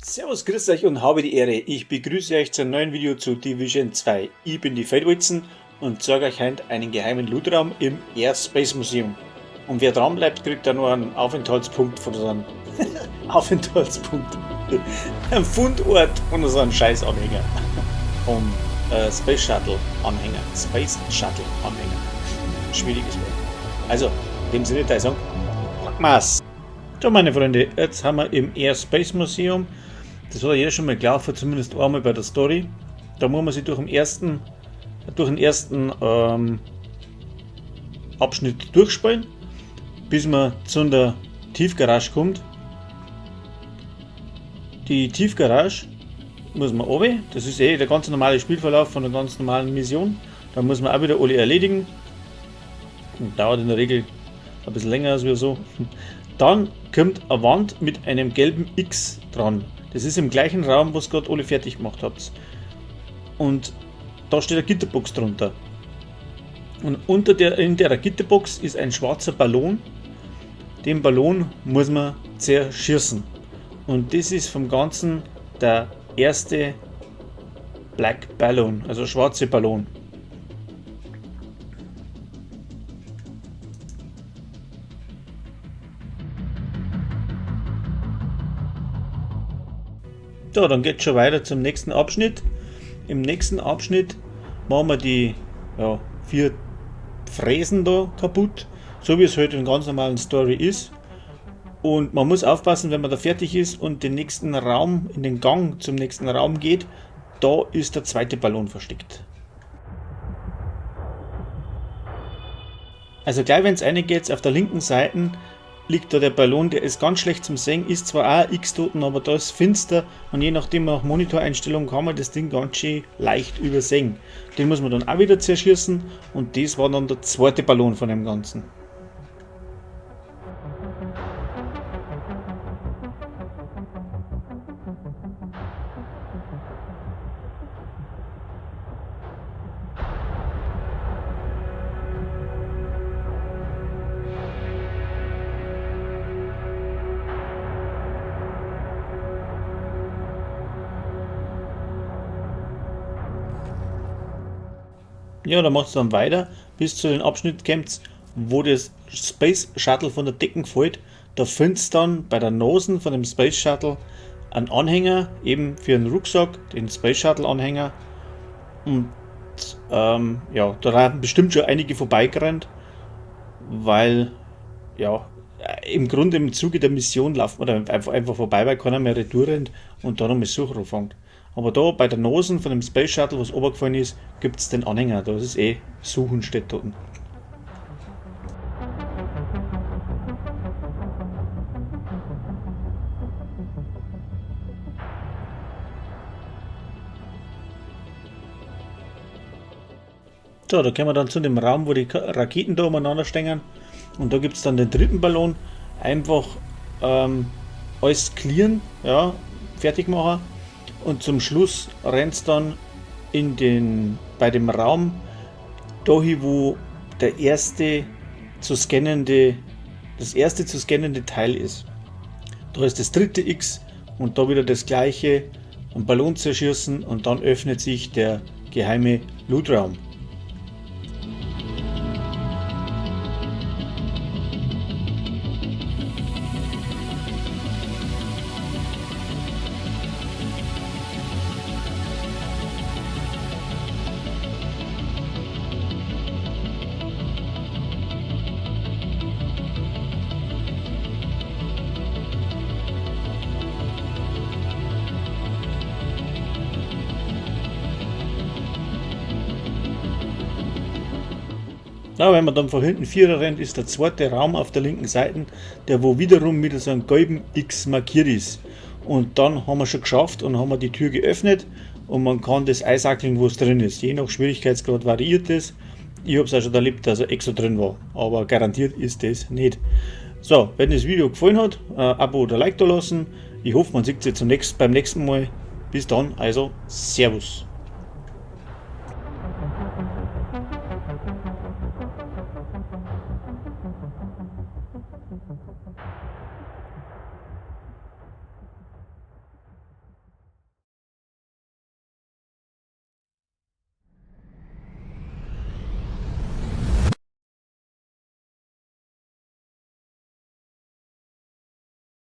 Servus, grüß euch und habe die Ehre. Ich begrüße euch zum neuen Video zu Division 2. Ich bin die Feldwalzen und zeige euch heute einen geheimen Lootraum im Air Space Museum. Und wer dran bleibt, kriegt da noch einen Aufenthaltspunkt von so einem Aufenthaltspunkt. Ein Fundort von so einem Scheißanhänger. Vom Space Shuttle Anhänger. Space Shuttle Anhänger. Schwieriges Wort. Also, in dem Sinne, da ich sagen, pack. So, meine Freunde, jetzt haben wir im Air Space Museum. Das hat ja jeder schon mal gelaufen, zumindest einmal bei der Story. Da muss man sich durch den ersten Abschnitt durchspielen, bis man zu der Tiefgarage kommt. Die Tiefgarage muss man runter. Das ist eh der ganz normale Spielverlauf von der ganz normalen Mission. Da muss man auch wieder alle erledigen. Und dauert in der Regel ein bisschen länger als wir so. Dann kommt eine Wand mit einem gelben X dran. Das ist im gleichen Raum, was gerade alle fertig gemacht habt. Und da steht eine Gitterbox drunter. Und in der Gitterbox ist ein schwarzer Ballon. Den Ballon muss man zerschießen. Und das ist vom Ganzen der erste Black Balloon, also schwarze Ballon. So, dann geht's schon weiter zum nächsten Abschnitt. Im nächsten Abschnitt machen wir die 4 Fräsen da kaputt, so wie es heute in ganz normalen Story ist. Und man muss aufpassen, wenn man da fertig ist und den nächsten Raum, in den Gang zum nächsten Raum geht, da ist der zweite Ballon versteckt. Also gleich wenn's reingeht, auf der linken Seite liegt da der Ballon, der ist ganz schlecht zum Sehen, ist zwar auch X-Toten, aber da ist finster und je nachdem nach Monitoreinstellung kann man das Ding ganz schön leicht übersehen. Den muss man dann auch wieder zerschießen und das war dann der zweite Ballon von dem Ganzen. Ja, da macht's dann weiter, bis zu den Abschnitt kommt's, wo das Space Shuttle von der Decken fällt. Da findest du dann bei der Nosen von dem Space Shuttle einen Anhänger, eben für einen Rucksack, den Space Shuttle Anhänger. Und ja, da haben bestimmt schon einige vorbeigerannt, weil ja, im Grunde im Zuge der Mission lauft man da einfach vorbei, weil keiner mehr retour rennt und da nochmal Suche anfängt. Aber da bei der Nosen von dem Space Shuttle, was runtergefallen ist, gibt's den Anhänger. Da ist es eh Suchen steht dort. So, da kommen wir dann zu dem Raum, wo die Raketen da umeinander stehen. Und da gibt's dann den dritten Ballon. Einfach alles clearen, ja, fertig machen. Und zum Schluss rennt's dann bei dem Raum dahin, wo der erste zu scannende, das erste zu scannende Teil ist. Da ist das dritte X und da wieder das gleiche, einen Ballon zerschießen und dann öffnet sich der geheime Lootraum. Ja, wenn man dann von hinten Vierer rennt, ist der zweite Raum auf der linken Seite, der wo wiederum mit so einem gelben X markiert ist. Und dann haben wir schon geschafft und haben wir die Tür geöffnet und man kann das einsackeln, wo es drin ist. Je nach Schwierigkeitsgrad variiert das. Ich hab's auch schon erlebt, dass er extra drin war, aber garantiert ist das nicht. So, wenn das Video gefallen hat, Abo oder Like da lassen. Ich hoffe, man sieht sich beim nächsten Mal. Bis dann, also Servus.